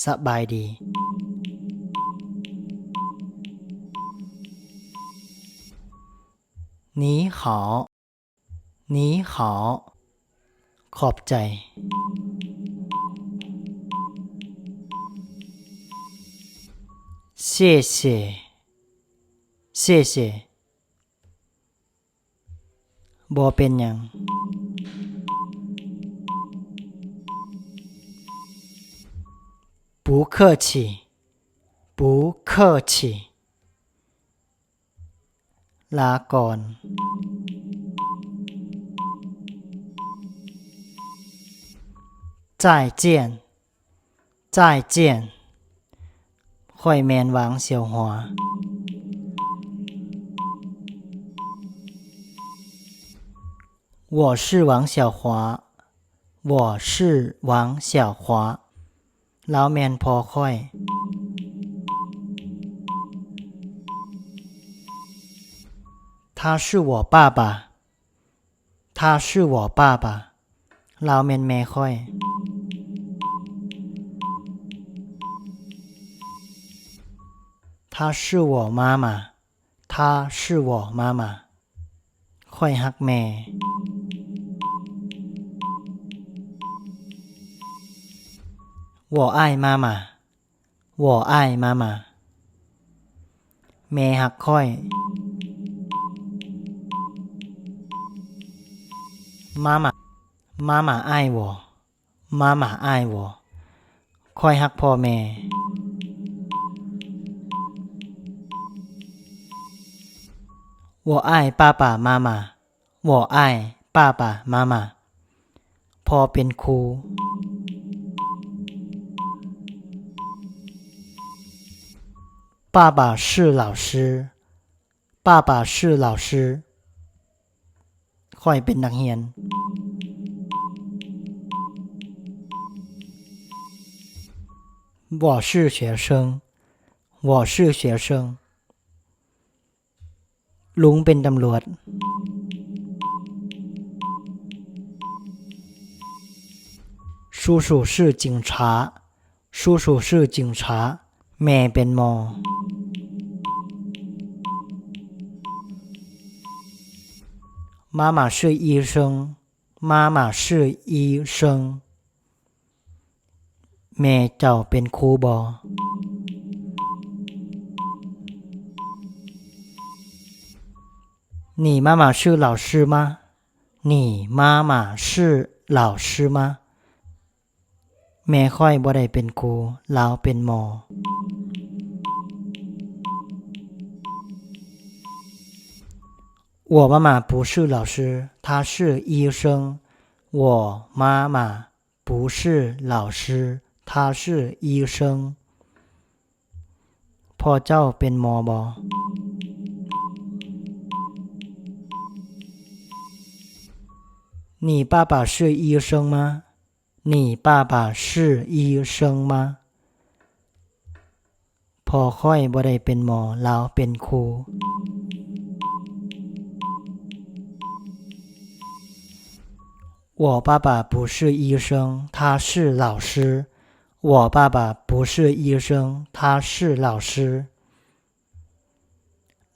ສະບາຍດີ. 你好. 你好. ຂອບໃຈ. 谢谢. 谢谢. ບໍ່ເປັນຫຍັງ. 不客气. 不客气. ລາກ່ອນ. 再见. 再见. ຂ້ອຍແມ່ນຫວັງສຽວຫົວ. 我是王小华. 我是王小华. ລາວແມ່ນພໍ່ຂ້ອຍ. 他是我爸爸. 他是我爸爸. ລາວແມ່ນແມ່ຂ້ອຍ. 她是我妈妈. 她是我妈妈. ຂ້ອຍຮັກແມ່. 我爱妈妈. 我爱妈妈. ແມ່ຮັກຂ້ອຍ. 妈妈. 妈妈爱我. 妈妈爱我. ຂ້ອຍຮັກພໍ່ແມ່. 我爱爸爸妈妈. 我爱爸爸妈妈. ພໍ່ເປັນຄູ. 爸爸是老师. 爸爸是老师. ຂ້ອຍເປັນນັກຮຽນ. 我是学生. 我是学生. ລຸງເປັນຕຳຫຼວດ. 叔叔是警察. 叔叔是警察. ແມ່ເປັນໝໍ. 妈妈是医生. 妈妈是医生. ແມ່ເຈົ້າເປັນຄູບໍ? 你妈妈是老师吗? 你妈妈是老师吗? ແມ່ຂ້ອຍບໍ່ໄດ້ເປັນຄູ, ລາວເປັນໝໍ. 我妈妈不是老师, 她是医生. 我妈妈不是老师, 她是医生. ພໍ່ເຈົ້າເປັນໝໍບໍ? 你爸爸是医生吗? 你爸爸是医生吗? ພໍ່ຂ້ອຍບໍ່ໄດ້ເປັນໝໍ, ລາວເປັນຄູ. 我爸爸不是医生, 他是老师. 我爸爸不是医生, 他是老师.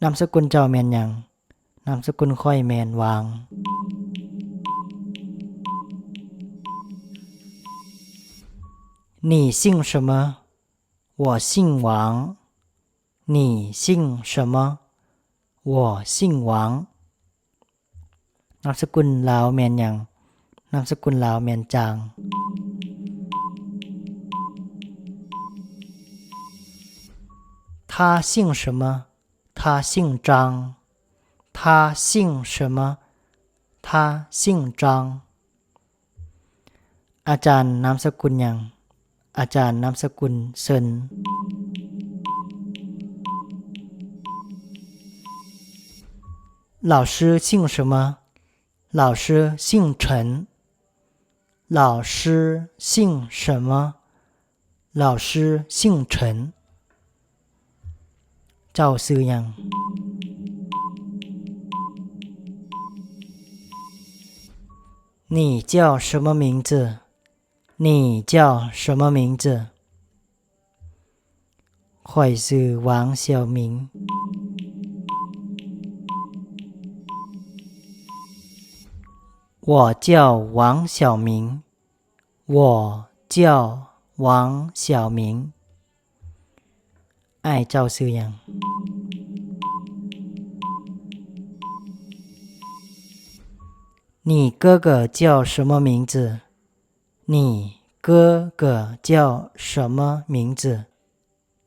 ນາມສະກຸນເຈົ້າແມ່ນຫຍັງ? ນາມສະກຸນຂ້ອຍແມ່ນຫວາງ. 你姓什么? 我姓王. 你姓什么? 我姓王. ນາມສະກຸນລາວແມ່ນຫຍັງ? ນາມສະກຸນລາວແມ່ນຈາງ. 他姓什么? 他姓张. 他姓什么? 他姓张. ອາຈານນາມສະກຸນຫຍັງ? ອາຈານນາມສະກຸນເຊີນ. 老师姓什么? 老师姓陈. 老师姓什么? 老师姓陈. ເຈົ້າຊື່ຫຍັງ? 你叫什么名字? 你叫什么名字? ຂ້ອຍຊື່ ຫວັງ ສຽວ ໝິງ. 我叫王晓明. 我叫王晓明. ອ້າຍເຈົ້າຊື່ຫຍັງ? 你哥哥叫什么名字? 你哥哥叫什么名字?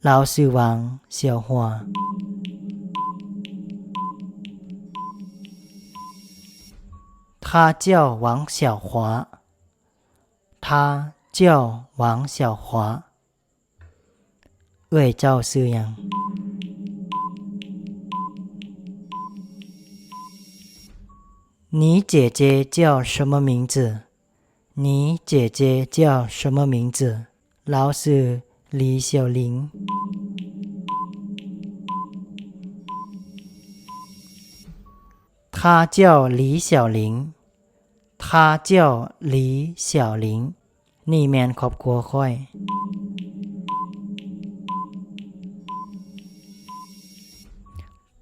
ລາວຊື່ ຫວັງ ສຽວ ຫົວ. 他叫王晓华. 他叫王晓华. ເອື້ອຍເຈົ້າຊື່ຫຍັງ? 你姐姐叫什么名字? 你姐姐叫什么名字? ລາວຊື່ ຫຼີ ສຽວ ຫຼີງ. 他叫李晓玲. 他叫李晓玲. ນີ້ແມ່ນຄອບຄົວຂ້ອຍ.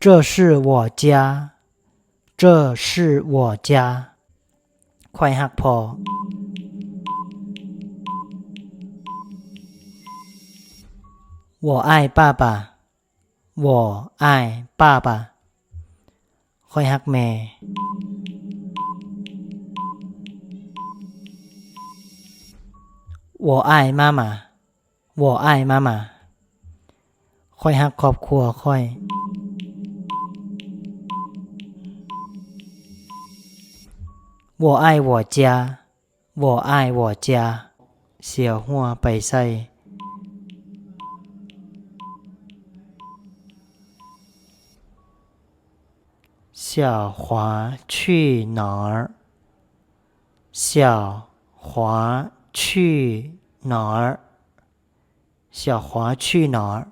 这是我家. 这是我家. ຂ້ອຍຮັກພໍ່. 我爱爸爸. 我爱爸爸. ຂ້ອຍຮັກແມ່. 我爱妈妈. 我爱妈妈. ຂ້ອຍຮັກຄອບຄົວຂ້ອຍ. 我爱我家. 我爱我家. ສຽວຫົວໄປໃສ່. 小华去哪儿? 小华去哪儿? 小华去哪儿?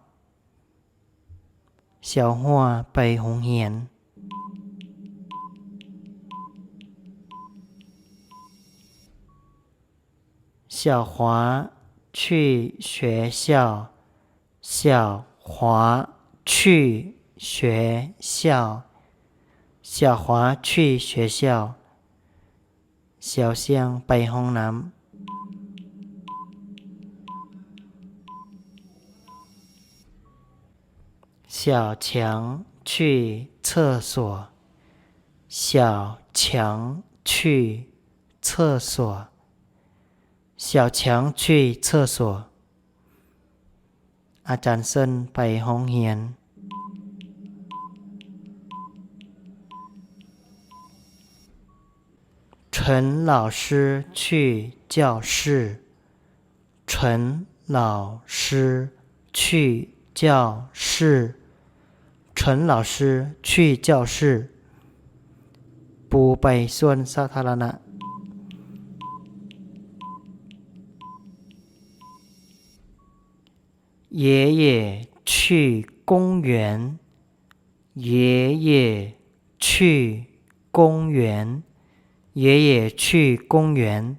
ສຽວຫົວໄປໂຮງຮຽນ. 小华去学校. 小华去学校. 小华去学校. ສຽວຊຽງໄປຫ້ອງນ້ຳ. 小强去厕所. 小强去厕所. 小强去厕所. ອາຈານເຊີນໄປຫ້ອງຮຽນ. 陈老师去教室. 陈老师去教室. 陈老师去教室. ປູໄປສວນສາທາລະນະ. 爷爷去公园. 爷爷去公园. 爷爷去公园.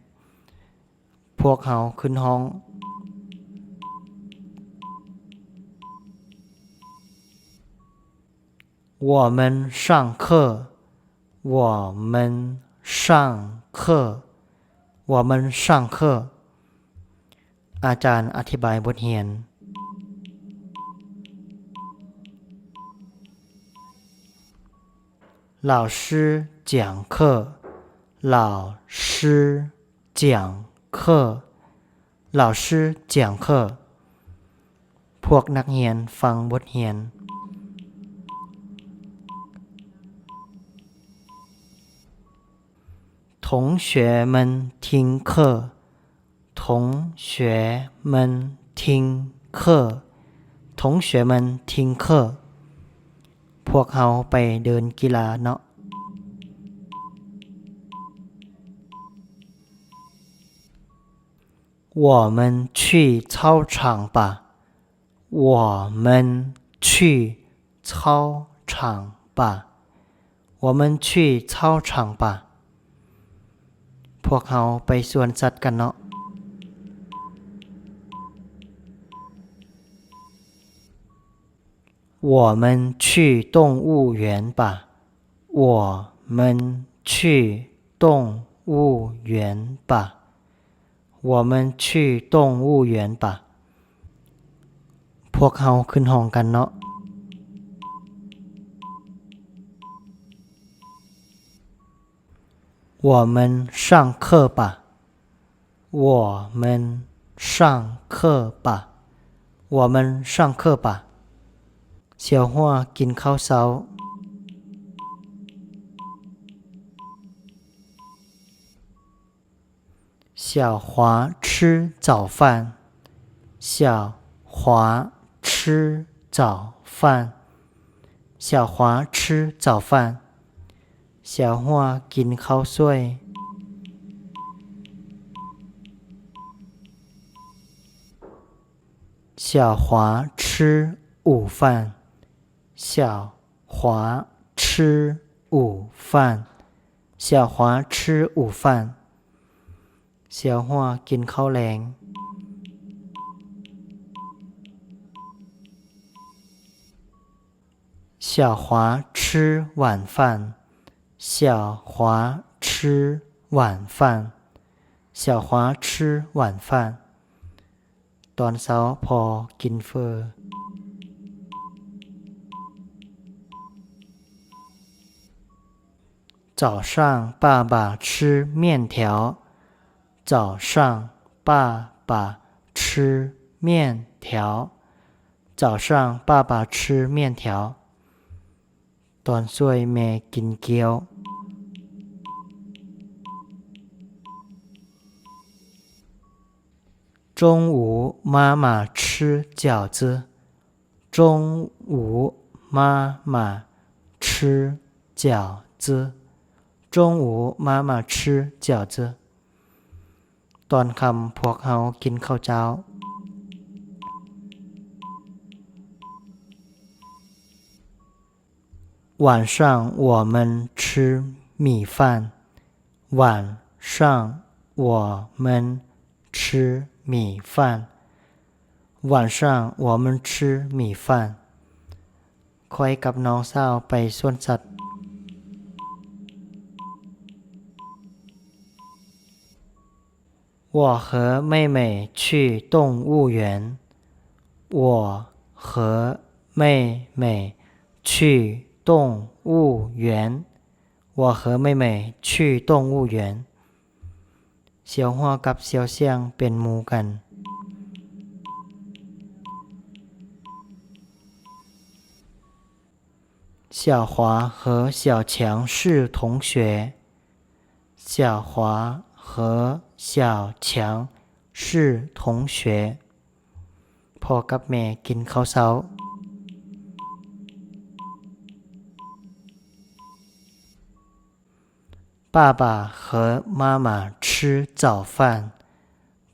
ພວກເຮົາຂຶ້ນຫ້ອງ. 我们上课. 我们上课. 我们上课. ອາຈານອະທິບາຍບົດຮຽນ. 老师讲课. 老师讲课. 老师讲课. ພວກນັກຮຽນຟັງບົດຮຽນ. 同学们听课. 同学们听课. 同学们听课. ພວກເຮົາໄປເດີນກິລາເນາະ. 我们去操场吧. 我们去操场吧. 我们去操场吧. ພວກເຮົາໄປສວນສັດກັນເນາະ.我们去动物园吧。我们去动物园吧。我们去动物园吧。 ພວກເຮົາຂຶ້ນຫ້ອງກັນເນາະ. 我们上课吧。我们上课吧。我们上课吧。 ສ່ຽວຫົວກິນເຂົ້າເຊົ້າ. 小华吃早饭。小华吃早饭。小华吃早饭。 ສ່ຽວຫົວກິນເຂົ້າສວຍ. 小华吃午饭。小华吃午饭。小华吃午饭。 ສ່ຽວຫົວກິນເຂົ້າແລງ. 小华吃晚饭。小华吃晚饭。小华吃晚饭。 ຕອນເຊົ້າພໍ່ກິນເຝີ. 早上爸爸吃面条。早上爸爸吃面条。早上爸爸吃面条。 ຕອນສວຍແມ່ກິນກ້ຽວ. 中午妈妈吃饺子。中午妈妈吃饺子。中午妈妈吃饺子。 ຕອນຄ່ຳພວກເຮົາກິນເຂົ້າເຈົ້າ. 晚上我们吃米饭。晚上我们吃米饭。晚上我们吃米饭。 ຂ້ອຍກັບນ້ອງສາວໄປສວນສັດ. 我和妹妹去动物园。我和妹妹去动物园。我和妹妹去动物园。 ສ່ຽວຫົວກັບສ່ຽວສຽງເປັນໝູ່ກັນ. 小华和小强是同学。小华和小强是同学。 ພໍ່ກັບແມ່ກິນເຂົ້າເຊົ້າ. 爸爸和妈妈吃早饭。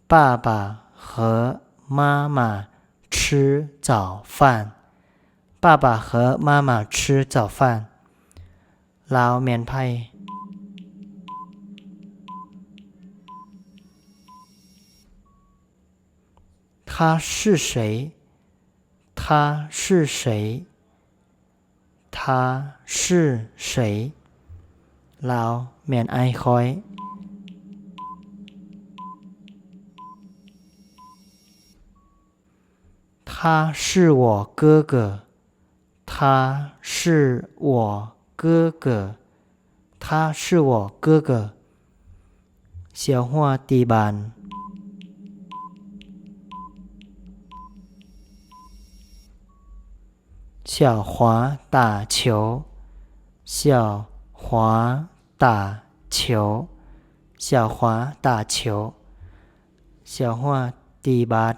爸爸和妈妈吃早饭。爸爸和妈妈吃早饭。 ລາວແມ່ນໃຜ? 他是谁？他是谁？他是谁？ ລາວແມ່ນອ້າຍຂ້ອຍ. 他是我哥哥。他是我哥哥。他是我哥哥。 ສ່ຽວຫົວຕີບານ. 小华打球。小华打球。小华打球。 ສ່ຽວຫົວຕີບາດ.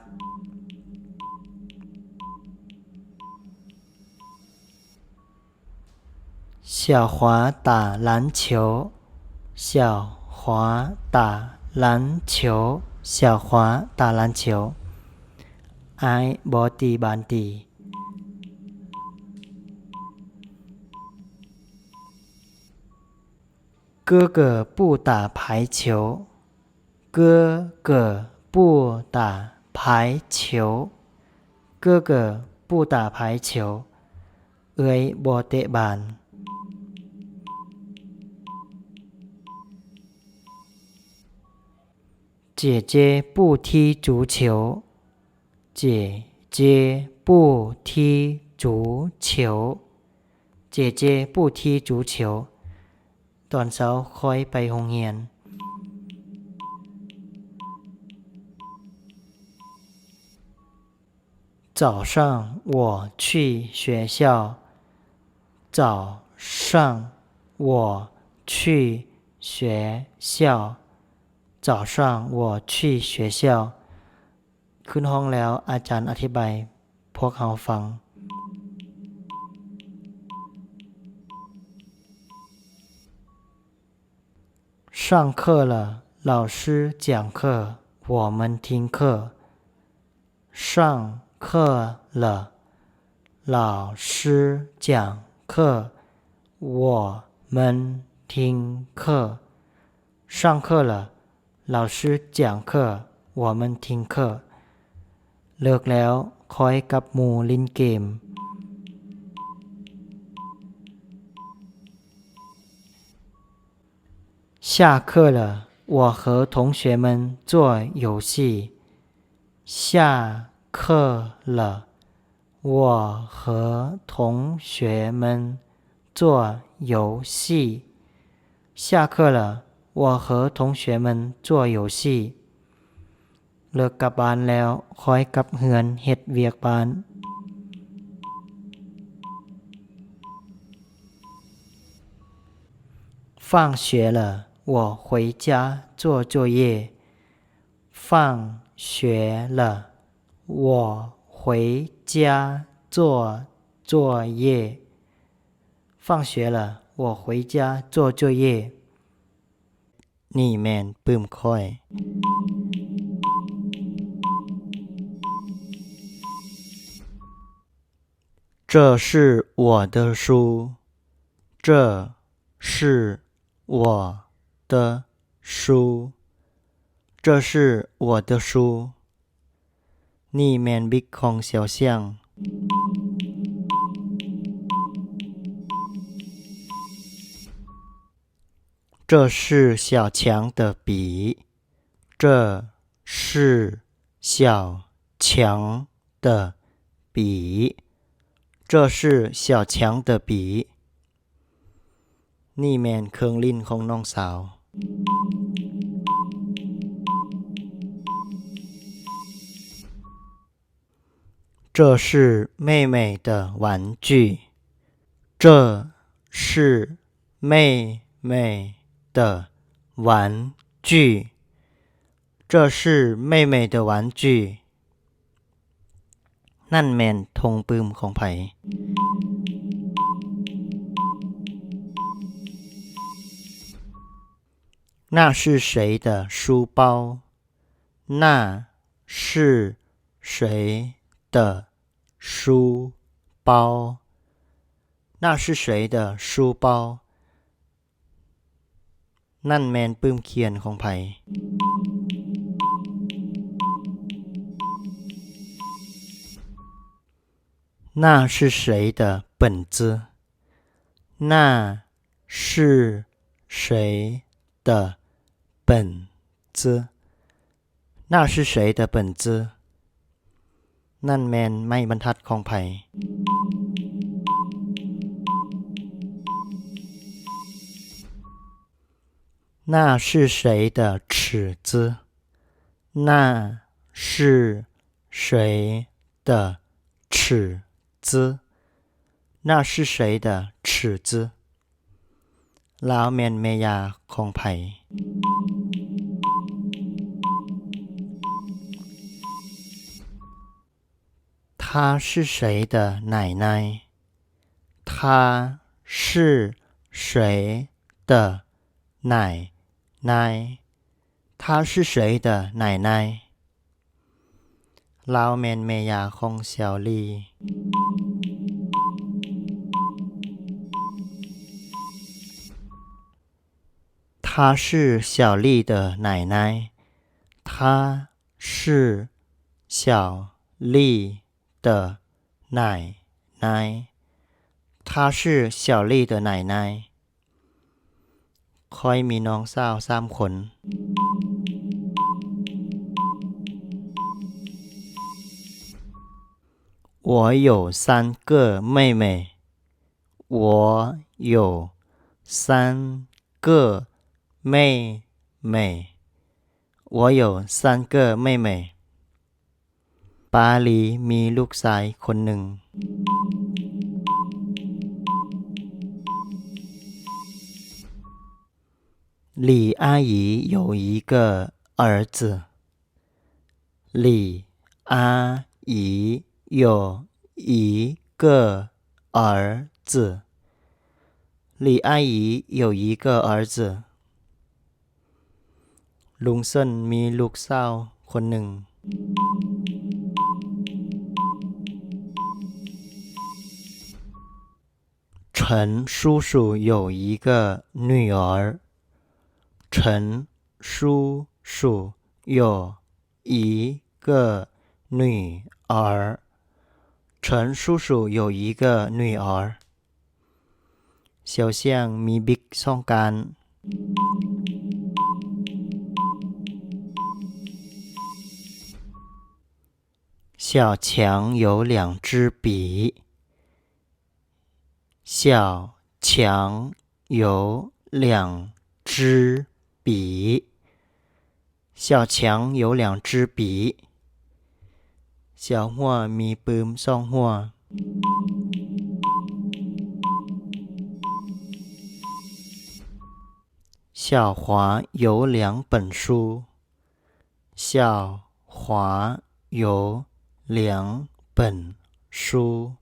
小华打篮球。小华打篮球。小华打篮球。 ອ້າຍບໍ່ຕີບານຕີ. 哥哥不打排球。哥哥不打排球。哥哥不打排球。ເອື້ອຍບໍ່ເຕະບານ. 姐姐不踢足球. 姐姐不踢足球. 姐姐不踢足球. ຕອນເຊົ້າຂ້ອຍໄປໂຮງຮຽນ. 早上我去学校. 早上我去学校. 早上我去学校. ຂຶ້ນຫ້ອງແລ້ວ ອາຈານອະທິບາຍພວກເຮົາຟັງ. 上课了，老师讲课，我们听课。上课了，老师讲课，我们听课。上课了，老师讲课，我们听课。 ເລີກແລ້ວ ຄ່ອຍກັບໝູ່ຫຼິ້ນເກມ. 下课了，我和同学们做游戏。下课了，我和同学们做游戏。下课了，我和同学们做游戏。 ເລີກກັບບ້ານແລ້ວ ຄ່ອຍກັບເຮືອນເຮັດວຽກບ້ານ. 放学了，我回家做作业。放学了，我回家做作业。放学了，我回家做作业。 ນີ້ແມ່ນປຶ້ມຂ້ອຍ. 这是我的书。这是我的书。这是我的书。 ນີ້ແມ່ນບິກຂອງສຽວຊຽງ. 这是小强的笔。这是小强的笔。这是小强的笔。 ນີ້ແມ່ນເຄື່ອງຫຼິ້ນຂອງນ້ອງສາວ. 这是妹妹的玩具。这是妹妹的玩具。这是妹妹的玩具。 ນັ້ນແມ່ນຖົງປຶ້ມຂອງໃຜ? 那是谁的书包？那是谁的书包？那是谁的书包？ ນັ້ນແມ່ນປຶ້ມຂຽນຂອງໃຜ? 那是谁的本子？那是谁的本子？ 那是谁的本子？ ນັ້ນແມ່ນໄມ້ບັນທັດຂອງໃຜ? 那是谁的尺子？那是谁的尺子？那是谁的尺子？ ລາວແມ່ນແມ່ຍ່າຂອງໃຜ? 他是谁的奶奶？他是谁的奶奶？他是谁的奶奶？ ລາວແມ່ນແມ່ຍ່າຂອງສຽວລີ. 他是小丽的奶奶。他是小丽的奶奶。她是小丽的奶奶。 ຂ້ອຍມີນ້ອງສາວສາມຄົນ. 我有三个妹妹。我有三个妹妹。我有三个妹妹。 ປ້າລີມີລູກຊາຍຄົນໜຶ່ງ. 李阿姨有一个儿子。李阿姨有一个儿子。李阿姨有一个儿子。 ລຸງເຊິນມີລູກສາວຄົນໜຶ່ງ. 陈叔叔有一个女儿。陈叔叔有一个女儿。陈叔叔有一个女儿。 ເຊວຊຽງມີບິກສອງກ້ານ. 小强有两支笔。小强有两支笔。 小强有两支笔。 ຊາວຫົວມີປຶ້ມສອງຫົວ. 小华有两本书。小华有两本书。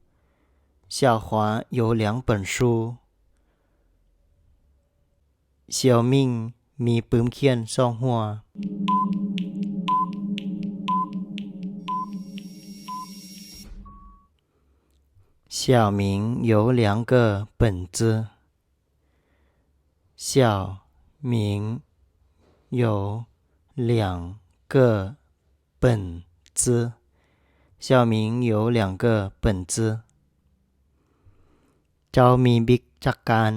小华有两本书。 ຊຽວມິງມີປຶ້ມຂຽນສອງຫົວ. 小明有两个本子。小明有两个本子。小明有两个本子。 ເຈົ້າມີບິກຈັກກ້ານ.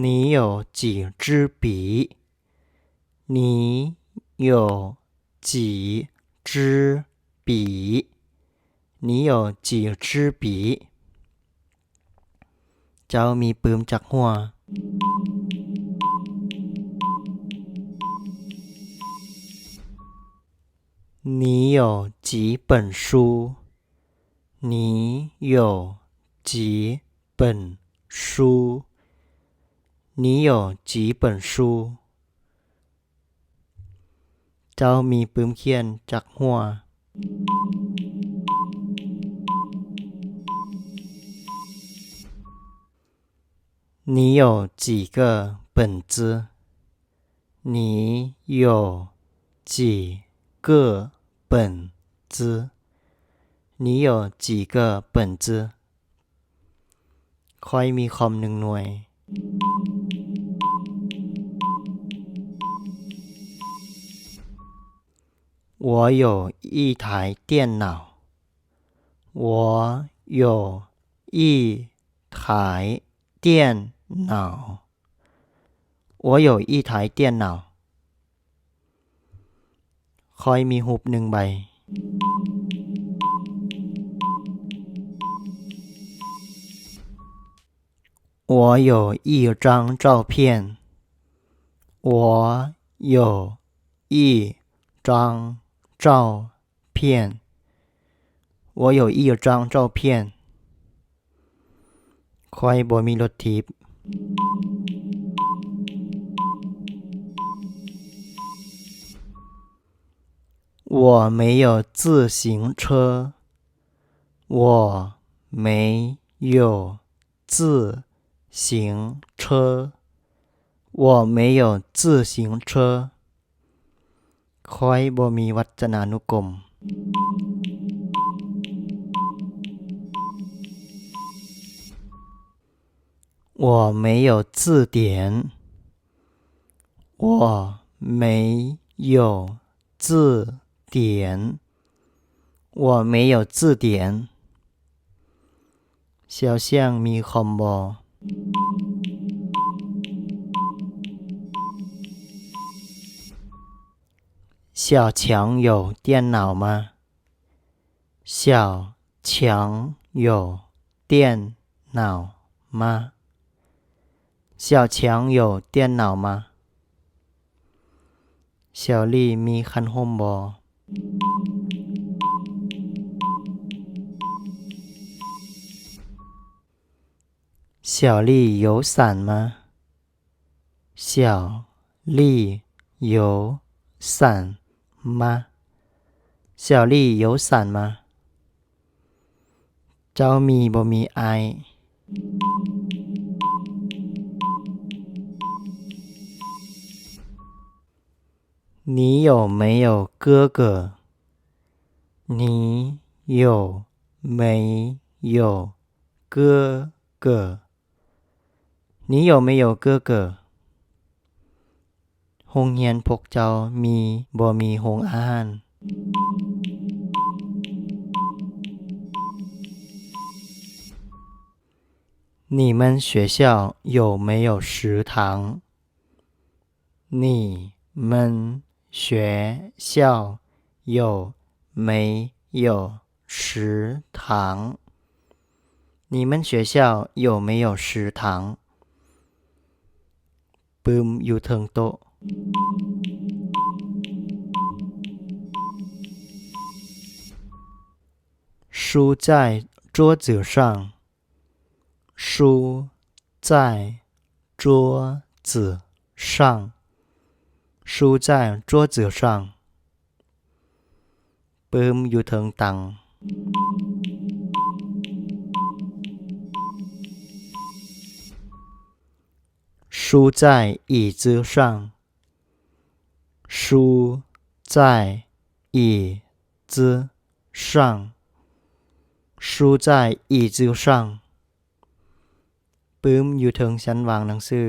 你有几支笔？你有几支笔？你有几支笔？ ເຈົ້າມີປຶ້ມຈັກຫົວ. 你有几本书？你有几本书？你有几本书？ ເຈົ້າມີປຶ້ມຂຽນຈັກຫົວ. 你有几个本子？你有几个本子？你有几个本子？ ຂ້ອຍມີຄອມໜຶ່ງໜ່ວຍ. 我有一台电脑。我有一台电脑。我有一台电脑。 ຂ້ອຍມີຮູບໜຶ່ງໃບ. 我有一张照片。我有一张照片。我有一张照片。 ຂ້ອຍບໍ່ມີລົດຖີບ. 我没有自行车。我没有自行车。我没有自行车。 ຂ້ອຍບໍ່ມີວັດຈະນານຸກົມ. 我没有字典。我没有字典。我没有字典。 เสี่ยวຊ່ຽງມີຄອມບໍ່? 小强有电脑吗? 小强有电脑吗? 小强有电脑吗? ສຽວລີມີຄັນຮົ່ມບໍ່? 小丽有伞吗? 小丽有伞吗? 小丽有伞吗? ເຈົ້າມີບໍ່ມີອ້າຍ? 你有没有哥哥? 你有没有哥哥? 你有没有哥哥? ໂຮງຮຽນພວກເຈົ້າມີບໍ່ມີໂຮງອາຫານ? 你们学校有没有食堂? 你们学校有没有食堂? 你们学校有没有食堂? ປຶ້ມຢູ່ເທິງໂຕະ. 书在桌子上. 书在桌子上. 书在桌子上. ປຶ້ມຢູ່ເທິງຕັ່ງ. 书在椅子上. 书在椅子上. 书在椅子上. ປຶ້ມຢູ່ເທິງຊັ້ນວາງໜັງສື.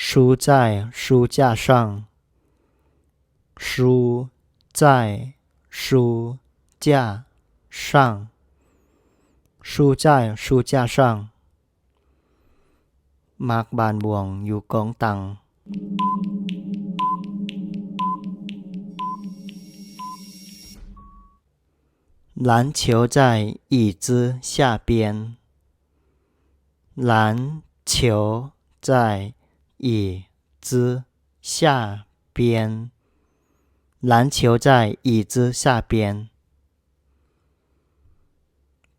书在书架上. 书在书架上. 书在书架上. ໝາກບານບວງຢູ່ກອງຕັ່ງ. 篮球在椅子下边. 篮球在椅子下边. 篮球在椅子下边.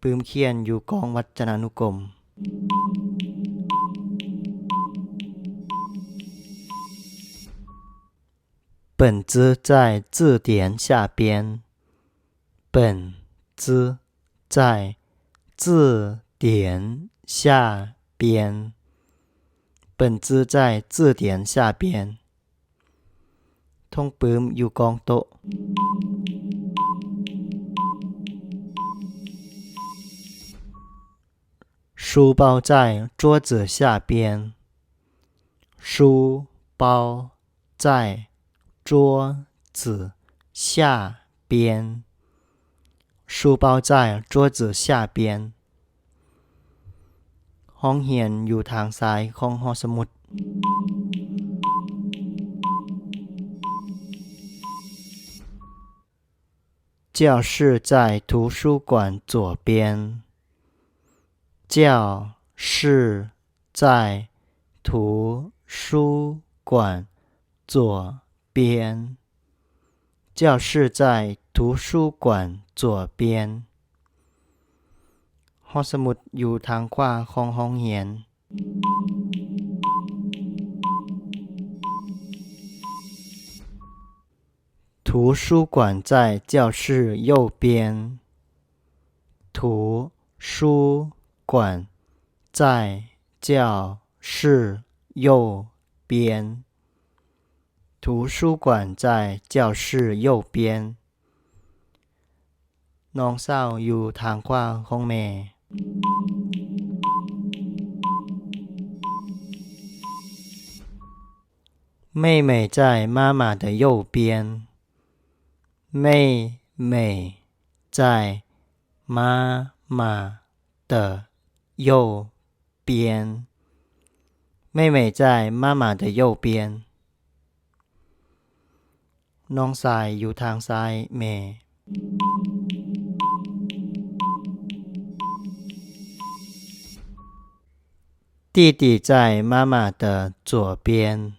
ປຶ້ມຂຽນຢູ່ກອງວັດຈະນານຸກົມ. 本子在字典下边. 本子在字典下边. 本子在字典下边. ຖົງປຶ້ມຢູ່ກອງໂຕະ. 书包在桌子下边. 书包在桌子下边. 书包在桌子下边. ຫ້ອງຮຽນຢູ່ທາງຊ້າຍຂອງຫໍສະໝຸດ. 教室在图书馆左边. 教室在图书馆左边. 教室在图书馆左边. ຫໍສະໝຸດຢູ່ທາງຂວາຂອງຫ້ອງຮຽນ. 图书馆在教室右边. 图书馆在教室右边. 图书馆在教室右边. ນ້ອງສາວຢູ່ທາງຂວາຂອງແມ່.妹妹在妈妈的右边。妹妹在妈妈的右边。妹妹在妈妈的右边。 ນ້ອງຊາຍຢູ່ທາງຊ້າຍແມ່. 弟弟在妈妈的左边。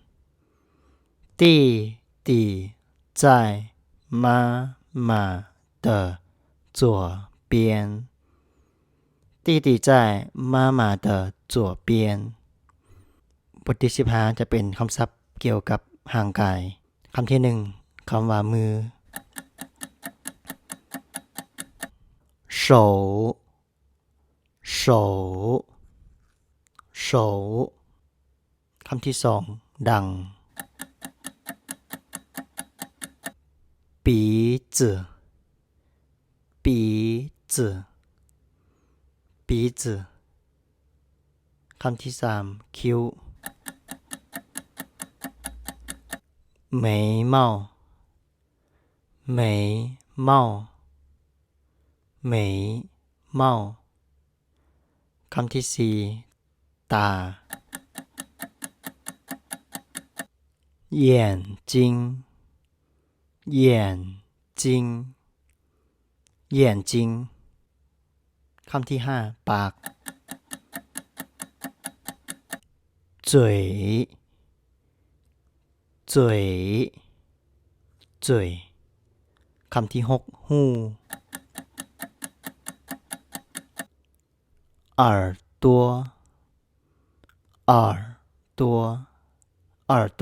弟弟在妈妈的左边。弟弟在妈妈的左边。 ບົດທີສິບຫ້າ ຈະເປັນຄຳສັບກ່ຽວກັບຮ່າງກາຍ. ຄຳທີໜຶ່ງ ຄຳວ່າມື. 手。手。手。 ຄຳທີສອງ ດັງ. 鼻子。 鼻子。 鼻子。 ຄຳທີສາມ ຄິ້ວ. 眉毛。眉毛。眉毛。 ຄຳທີສີ່ ຕາ. 眼睛。眼睛。眼睛。 ຄຳທີຫ້າ ປາກ. 嘴。嘴。嘴。 ຄຳທີຫົກ ຫູ. 耳朵。耳朵。 耳朵。